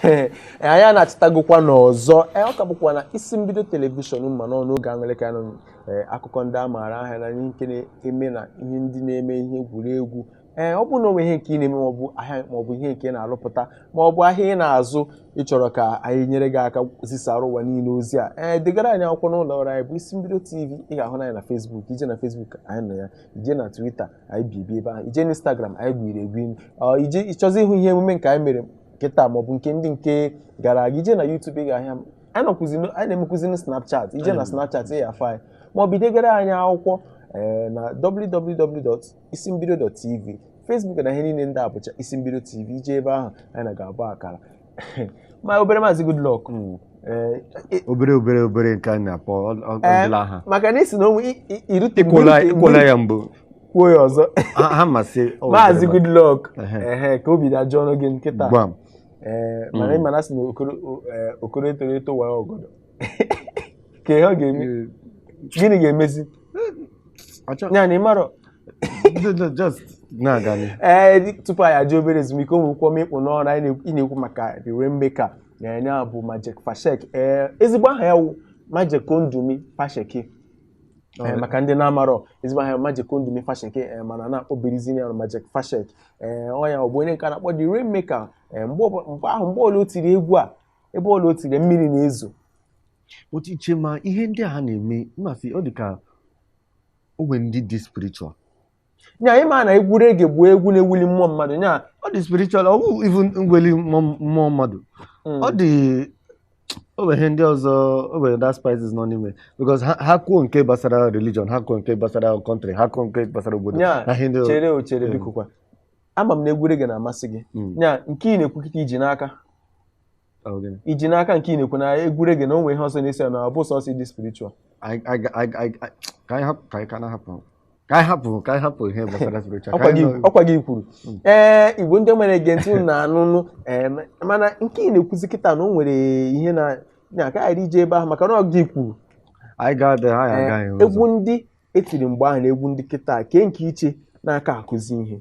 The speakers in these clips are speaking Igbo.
Ee, anyị na-achịtagokwa n'ọzọ. Ee, ọ ka bụkwa na Isi Mbido Television, ma nọ n'oge aṅụrị ka nọ. Ee, akụkọ ndị a maara aha na ihe nke na-eme na ihe ndị na-eme, ihe egwuregwu. Ee, ọ bụrụ na o nwere ihe nke ị na-eme, maọbụ ahịa, maọbụ ihe nke ị na-arụpụta, maọbụ ahịa ị na-azụ, ị chọrọ ka anyị nyere gị aka zisara ụwa niile ozi a, ee, degara anyị akwụkwọ n'ụlọ ọrụ anyị bụ Isi Mbido TV. Ị ga-ahụ anyị na Facebook. Ije na Facebook, anyị nọ ya. Ije na Twitter, anyị bi ebi ebe ahụ. Ije na Instagram, anyị gwiri egwi. Ọ ije ịchọzi ịhụ ihe emume nke anyị mere kịta, maọbụ nke ndị nke gara aga, ije na YouTube, ị ga-ahịa m. Anyị nọkwụzi, anyị na-emekwụzi na Snapchat. Ije na Snapchat, ị ga-afụ anyị, maọbụ idegara anyị akwụkwọ, ee, na www.isimbido.tv. Facebook na ihe niile ndị a bụcha Isi Mbido TV. Ije ebe ahụ, anyị na ga-abụ akara ma obere. Maazị Goodluck, ee, Obere obere obere nke a na-akpọ ọ dịla ha. Maka na isi na onwe irute Ịkwụla ya mbụ. Kwuo ya ọzọ. Ha masị ọ. Maazị Obere. Goodluck. Ehe. Ehe, ka obi dajụọ ọnụ gị nkịta. Gbam. Ee, mana ị mana sị na okoro, ee, okoro etoro eto wara ọgọdọ, ka ihe ọ ga-eme, gịnị ga-emezi? Ya na ịmarọ. Just na-aga n'ihu. Ee, tupu anyị aja obere ezumike, ụmụ akwụkwọ m ịkpụ n'ọrụ anyị ị na-ekwu maka The Rainmaker na-enye bụ Majek Fashek. Ee, ezigbo aha ya wụ Majekodunmi Fasheki. Ee, maka ndị na-amarọ, ezigbo aha ya Majekodunmi Fasheki. Ee, mana na-akpọbirizi ya Majek Fashek. Ee, ọ ya ọ bụ onye nke a na-akpọ The Rainmaker. Ee, mgbe ahụ, mgbe ọla o tiri egwu a, ebe ọla o tiri, mmiri na-ezo. Otu iche ma ihe ndị a ha na-eme mmasị, ọ dị ka o nwere ndị dị spiritual. Nya ịma na egwu reggae bụ egwu na-ewuli mmụọ mmadụ, nya. Ọ dị spiritual, ọ bụ even mweli mmụọ mmadụ. Ọ dị, o nwere ihe ndị ọzọ, o nwere that spices nọ n'ime, because ha kwuo nke gbasara religion, ha kwuo nke gbasara country, ha kwuo nke gbasara obodo nya na ihe ndị ọzọ. Chere o, chere. Biko kwa, ama m na egwu reggae na-amasị gị. Nya nke ị na-ekwu kịta, iji n'aka? Ọ gịnị? Iji n'aka nke ị na-ekwu na egwu reggae na o nwere ihe ọzọ na-eso ya, na ọ bụ sọsọ ịdị spiritual? Ka anyị hapụ, ka anyị ka na-ahapụ, ka anyị hapụ, ka anyị hapụ ihe gbasara spiritual. Ka ọkwa anyị gị ọkwa gị kwuru. Ee, Igbo ndị nwere ege ntị, unu na-anụnụ. Ee, mana nke ị na-ekwuzi kịta na o nwere ihe na na ka anyị ije ebe ahụ, maka na ọ gị kwuru. Anyị ga-adị anyị Ee, agaghị ụzọ. Egwu ndị etiri mgbe ahụ na egwu ndị kịta, kee nke iche n'aka akụzi ihe?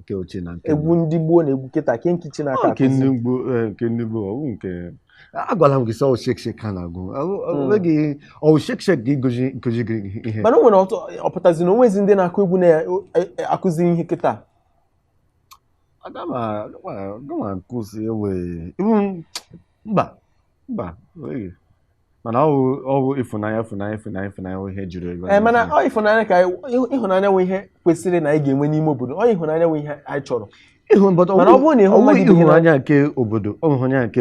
Nke ochie na nke Egwu ndị gboo na egwu kịta, kee nke iche n'aka Ọ nke akụzi? ndị gboo, eh, nke ndị gboo, ọ bụ nke agwala m gị sọ shake shake ha na-agụ. Ọ nweghị ọ shake shake gị gozi gị ihe. Mana o nwere ọtụ ọ pụtazi na onwezi ndị na-akụ egwu na-akụzi ihe kịta. Aga m akụzi ewe even mba mba, enweghị. Mana ọ bụ ịfụnanya, ịfụnanya, ịfụnanya, ịfụnanya bụ ihe juru ebe. Ee, mana ọ ịfụnanya ka ịhụnanya nwe ihe kwesịrị na anyị ga-enwe n'ime obodo. Ọ ịhụnanya nwe ihe anyị chọrọ. Ịhụ, but Mana ọ bụrụ na ịhụ ọ bụghị mmadụ ibe gị ịhụnanya nke obodo, ọ bụ ịhụnanya nke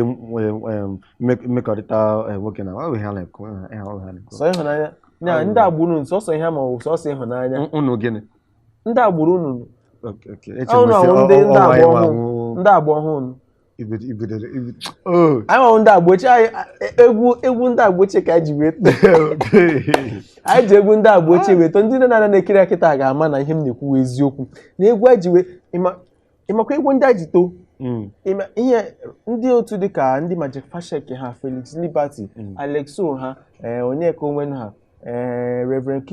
mmekọrịta, nwoke na ọ bụ ihe a na-ekwu, ihe ọ bụ ihe a na-ekwu. Sọ ịhụnanya na ndị agbụrụ unu, sọsọ ihe ma ọ bụ sọsọ ịhụnanya? Unu gịnị? Ndị agbụrụ unu. Okay. Ọ unu Eche m sị, ahụ ndị ọ agba anyị ọhụụ. nwa Ndị agba ọhụụ. Oh. Anyị nwanwụ ndị agba ochie. Anyị egwu ndị agba ochie ka anyị ji wee too. Anyị ji egwu ndị agba ochie wee too. Ndị nne na nna na-ekiri akịta ga-ama na ihe m na-ekwu wụ eziokwu, na egwu anyị ji wee ịmakwa egwu ndị anyị ji too. Ịma ihe ndị otu dịka ndị Majek Fashek ha, Felix Liberty, Alex O ha, ee, Onyeka Onwenu ha, ee, Reverend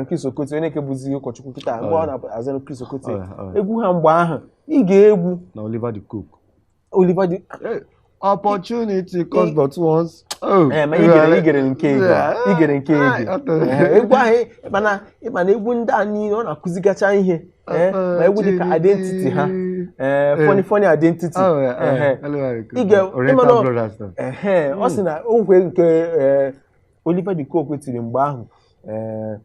Chris Okotie, onye nke bụzi ụkọchukwu kịta, mgbe ọ na-azanụ Chris Okotie. Egwu ha mgbe ahụ, ị ga-egwu Na Oliver de Coque. Oliver de Opportunity comes but once. Oh, Ee, ma igere nke ege, igere nke ege. Ee, egwu ahụ, mana egwu ndị a niile, ọ na-akụzigacha ihe. Ee, ma egwu dịka Identity ha, ee, Funny Funny Identity. Ehe. Oriental Brothers. Ehe, ọ sị na o nkwe nke, ee, Oliver de Coque tiri mgbe ahụ. Ee,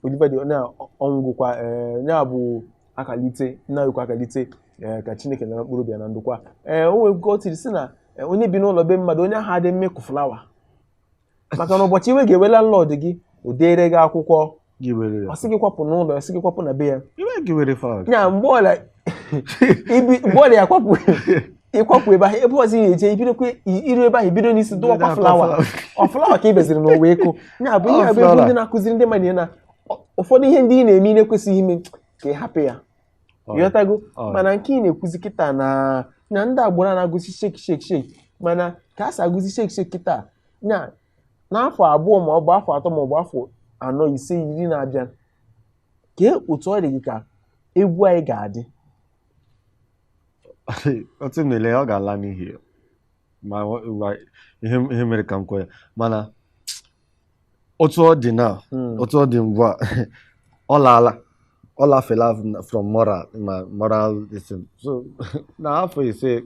Oliver de na ọngwụkwa, ee, ya bụ akalite nna yikwa akalite. Ee, ka Chineke nara mkpụrụ obi ya na ndokwa. Ee, o nwere nke o tiri sị na, ee, onye bi n'ụlọ be mmadụ, onye ahụ adị mmekụ flower, maka na ụbọchị iwe ga-ewe landlord gị, o dere gị akwụkwọ. Gị were ya. Ọ sị gị kwapụ n'ụlọ ya, sị gị kwapụ na be ya. Iwe gị were flower. Nya mgbe ọla ibi, mgbe ọla ya kwapụ, ịkwapụ ebe ahụ, ebe ọzọ ị ga-eje, ibidokwa iru ebe ahụ, ibido n'isi dụwakwa flower. Ọ flower ka ị beziri n'ụwa ịkụ. Ya bụ ihe Ọ a bụ egwu flower. ndị na-akụziri ndị mmadụ ihe na ụfọdụ ihe ndị ị na-eme ị na-ekwesịghị ime, ka ị hapụ ya. Ịghọtago? Mana nke ị na-ekwuzi kịta na ndị agbụrụ a na-agụzi shake shake shake, mana ka a si agụzi shake shake kịta na n'afọ 2 ma ọ bụ afọ 3 ma ọ bụ afọ 4, 5, 10 na-abịa, kee otu ọ dị gị ka egwu anyị ga-adị? Otu m na-ele ya, ọ ga-ala n'ihi ma ihe mere ka m kwuo ya, mana otu ọ dị na otu ọ dị mgbe a, ọ laala, ọ lafela from moral, ma moral this thing. So na afọ 5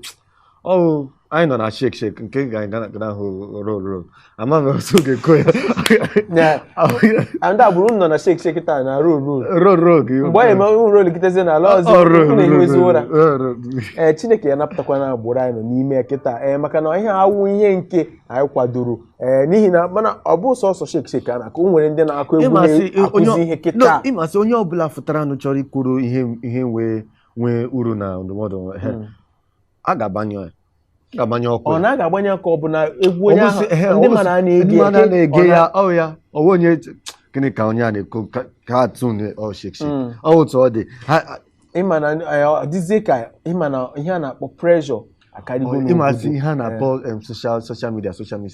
ọ anyị nọ na shake shake nke ga ga ahụ roll roll, ama m otu ga-ekwo ya. Ndị agbụrụ nọ na shake shake taa na roll roll roll roll mgbe anyị eme roll kịtazie na ala ọzọ na-enwezi ụra. Ee, Chineke ya napụtakwa na agbụrụ anyị nọ n'ime kịta. Ee, maka na ihe awụ ihe nke anyị kwadoro. Ee, n'ihi na mana ọ bụ sọsọ shake shake a na-akụ, o nwere ndị na-akụ egwu na-akụzi ihe kịta. Ịmasị onye ọbụla fụtara nụ chọrọ ikwuru ihe nwee uru na ndụmọdụ, a ga-agbanyụ ya, ga-agbanye ọkụ. Ọ na ga-agbanye ọkụ, ọ bụ na egwu onye ahụ ndị mmadụ a na-ege ya, ọ ya ọwụ onye gịnị ka onye a na-ekwu ka atụ ọ shake shake, ọ otu ọ dị. Ịma na ọ dịzie ka ịma na ihe a na-akpọ pressure akarịgo n'obodo. Ịmasị ihe a na-akpọ social media,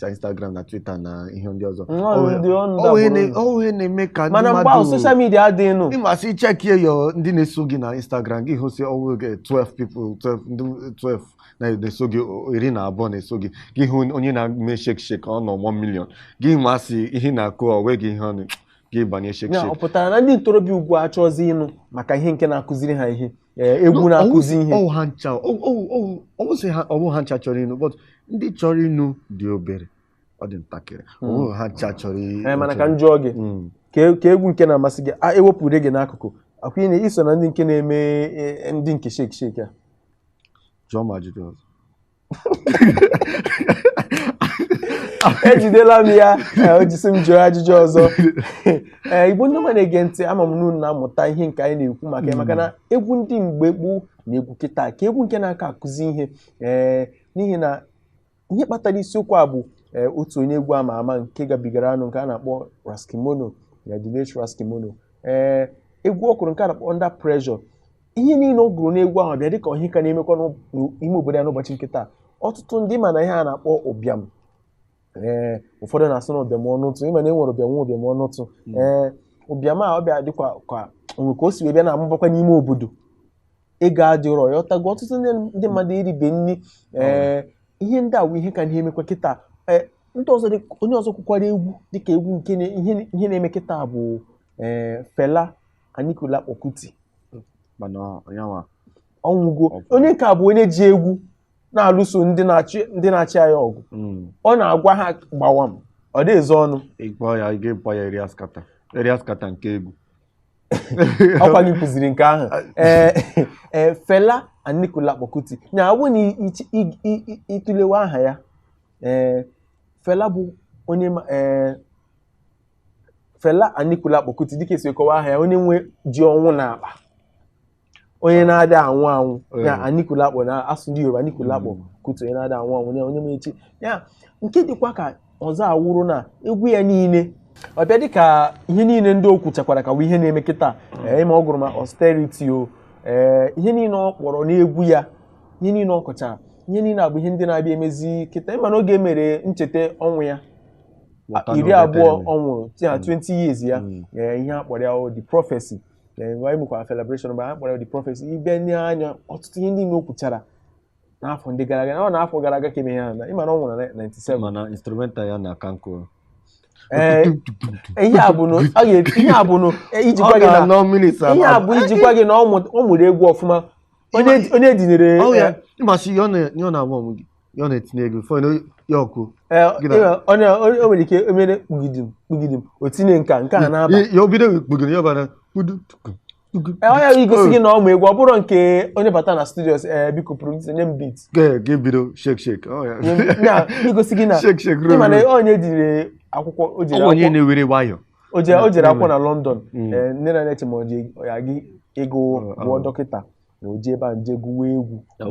Instagram na Twitter na ihe ndị ọzọ. Ọ ihe na-eme ka ndị mmadụ, mana mgbe ahụ social media adịghị nụ. Ịmasị ichekie yo ndị na-eso gị na Instagram, gị hụ sị ọwụ 12 people, 12 na-eso gị, 12 na-eso gị, gị hụ onye na-eme shake shake ọ nọ 1 million, gị masị ihe na-akụ ọ nweghị ihe ọnụ gị banye shake shake. Ọ pụtara na ndị ntorobịa ugbu a achọghịzị ịnụ maka ihe nke na-akụziri ha ihe, egwu na-akụzi ihe. Ọwụ ha ncha chọrọ ịnụ, but ndị chọrọ ịnụ dị obere, ọ dị ntakịrị. Ọwụ ha ncha chọrọ ịnụ. Mana ka m jụọ gị, ka egwu nke na-amasị gị, ewepụrụ gị n'akụkụ, akwa ị iso na ndị nke na-eme ndị nke shake shake a? Jụọ m ajụjụ ọzọ. Ejidela m ya, o jisi m jụọ ajụjụ ọzọ. Ee, Igbo ndị ọma na-ege ntị, ama m n'unu na-amụta ihe nke anyị na-ekwu maka ya, maka na egwu ndị mgbe gboo na egwu kịta ka egwu nke na-aka akụzi ihe. Ee, n'ihi na ihe kpatara isiokwu a bụ otu onye egwu ama ama nke gabigara anụ nke a na-akpọ Raskimono, ya the late Raskimono. Ee, egwu ọ kụrụ nke a na-akpọ Under Pressure, ihe niile ọ gụrụ n'egwu ahụ bịa dịka ihe ka na-emekwa n'ime obodo ya n'ụbọchị nke taa. Ọtụtụ ndị ma na ihe a na-akpọ ụbịam. Ee, ụfọdụ na-asị na ụbịam ọnụtụ, ịma na e nwere ụbịam ụbịam ọnụtụ. Ee, ụbịam a ọbịa dịkwa ka onwe ka o si wee bịa na-amụbakwa n'ime obodo, ego adịrọ ya, ọtago ọtụtụ ndị mmadụ eribe nri. Ee, ihe ndị a bụ ihe ka na-emekwa kịta. Ee, ndị ọzọ onye ọzọ kwukwara egwu dịka egwu nke ihe na-eme kịta bụ Fela Anikulapo Kuti. Ọnwụgo. Onye nke a bụ onye ji egwu na-alụso ndị na-achị anyị ọgụ. Ọ na-agwa ha gbawa m, ọ dị ezo ọnụ. Ịkpọ ya, ịkpọ ya eriaskata nke egwu. Ọkwa gị kụziri nke ahụ. Ee, Fela Anikulapo Kuti na ọ bụ na ịtụlewe aha ya, ee, Fela bụ onye Fela Anikulapo Kuti dịka esi kọwaa aha ya, onye nwe ji ọnwụ n'akpa, onye na-adị anwụ anwụ ya. Anikulapo na asụ ndị Yoruba, Anikulapo Kuti, onye na-adị anwụ anwụ, onye mechi ya. Nke dịkwa ka ọzọ awụrụ na egwu ya niile ọ bịa dịka ihe niile ndị o kwuchakwara ka bụ ihe na-eme kịta. Ee, ma ọ gụrụ ma austerity o, ee, ihe niile ọ kpọrọ n'egwu ya, ihe niile ọ kọchara, ihe niile abụ ihe ndị na-abịa emezi kịta. Ịma na oge emere ncheta ọnwụ ya, 20 ọ nwụrụ ya, 20 years ya, ihe a kpọrọ ya the prophecy. Anyị mekwara celebration mgbe a kpọrọ ya the prophecy. Ibe n'anya ọtụtụ ihe ndị o kwuchara n'afọ ndị gara aga, ọ na-afọ gara aga ka eme ha na ịma na ọ nwụrụ na 97. Mana instrumental ya na kanko. Ee, ihe a bụ ijikwa gị na ọ mụrụ egwu ọfụma. Onye dinyere ịmasị ya, ọ na-agba ọmụ gị, ya ọ na-etinye ego fọ ya ọkụ. O nwere ike emere kpugidim kpugidim, o tinye nka nke a na-aba ya, obido kpugidim ya bara kpudu. Ọ ya igosi gị na ọ mụ egwu, ọ bụrụ nke onye bata na studio biko producer nye m beat, ga-ebido shake shake. Igosi gị na ịma na onye jiri akwụkwọ, o jere onye na-ewere nwayọ, o jere akwụkwọ na London. Nne na na-eche ma ọ ji ya gị ịgụ gụọ dọkịta na o ji ebe a nje gụwa egwu ya,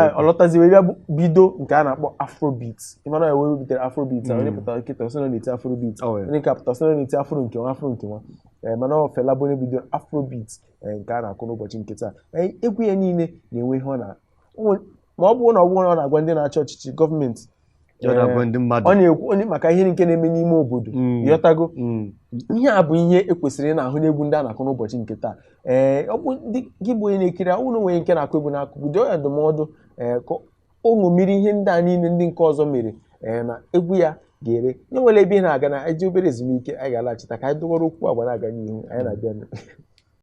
ọ lọtaziwe bịa bido nke a na-akpọ afrobeat. Ịmana ya wee butere afrobeat, onye pụtara nkịta ọsị na na-eti afrobeat, onye ka pụtara ọsị na na-eti afro nke nwa, afro nke nwa. Mana ọ Fela bụ onye bidoro afrobeat nke a na-akụ n'ụbọchị nke taa. Egwu ya niile na-enwe ihe ọ na ma ọ bụrụ na ọ bụrụ na ọ na-agwa ndị na-achị ọchịchị gọọmenti Ya na-agwa ndị mmadụ. Ọ na-ekwu onye maka ihe nke na-eme n'ime obodo. Ịghọtago? Ihe a bụ ihe ekwesịrị ị na-ahụ n'egwu ndị a na-akụ n'ụbọchị nke taa. Ee, ọ bụ ndị gị bụ onye na-ekiri, ọ bụrụ na onwe nke na-akụ egwu n'akụkụ, dụọ ya ndụmọdụ, ee, ka o ṅomiri ihe ndị a niile ndị nke ọzọ mere, ee, na egwu ya ga-ere. Nye nwere ebe ị na-aga na eji obere ezumike, anyị ga-alaghachita ka anyị dụwara okwu agba na-aga n'ihu. Anyị na-abịa.